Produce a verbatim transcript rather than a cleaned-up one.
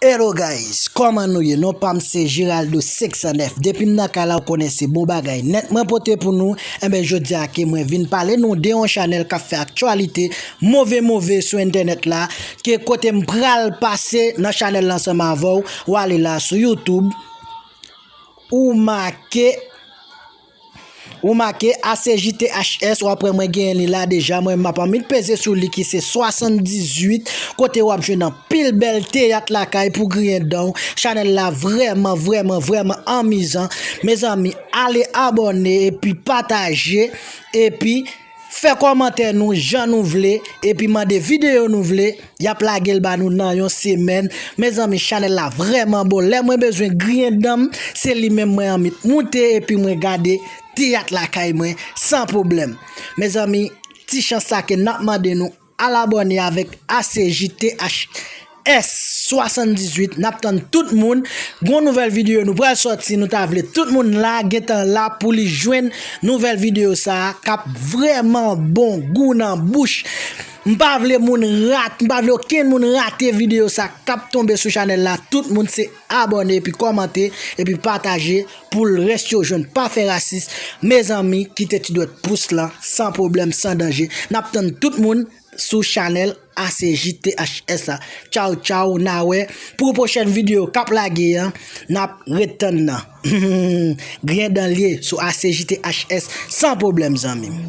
Hello guys, kòman nou ye? Non pa m se Geraldo senk san nèf. Depi m nan kay la, ou konnen se bon bagay nèt mwen pote pou nou. Enben, jodi a ke mwen vin pale nou de yon chanèl k ap fè aktyalite move move sou entènèt la, ke kote m pral pase nan chanèl la ansanm avè w, w ale la sou YouTube, ou make Ou make A C J T H S, w ap wè mwen genyen li la deja. Mwen m ap annik peze sou li ki se swasanndizuit, kote w ap jwenn anpil bèl teyat lakay pou griyen dan w. Chanèl la vrèman, vrèman, vrèman anmizan. Mezanmi, ale abòne epi pataje, epi fè kòmantè nou jan nou vle, epi mande videyo nou vle. Y ap lage l ba nou nan yon semèn. Mezanmi, chanèl la vrèman bon. Lè mwen bezwen griyen dan m, se li menm mwen annik moute epi mwen gade teyat lakay mwen san pwoblèm. Mezanmi, ti chans sa ke n ap mande nou al abòne avèk A C J T H S swasanndizuit. N ap tann tout moun. Gon nouvèl videyo nou pral sòti, nou ta vle tout moun la gentan la pou li jwenn nouvèl videyo sa a k ap vrèman bon gou nan bouch. M pa vle moun rat, m pa vle okenn moun rate videyo sa k ap tonbe sou chanèl la. Tout moun se abòne epi kòmante epi pataje pou l rès yo jwenn. Pa fè rasis, mezanmi, kite ti dwèt pous lan san pwoblèm, san danje. N ap tann tout moun sou chanèl A C J T H S la. Tchaw, tchaw, n a wè pou pwochèn videyo k ap lage an, n ap ret tann nan. Griyen dan l ye sou A C J T H S san pwoblèm, zanmi m.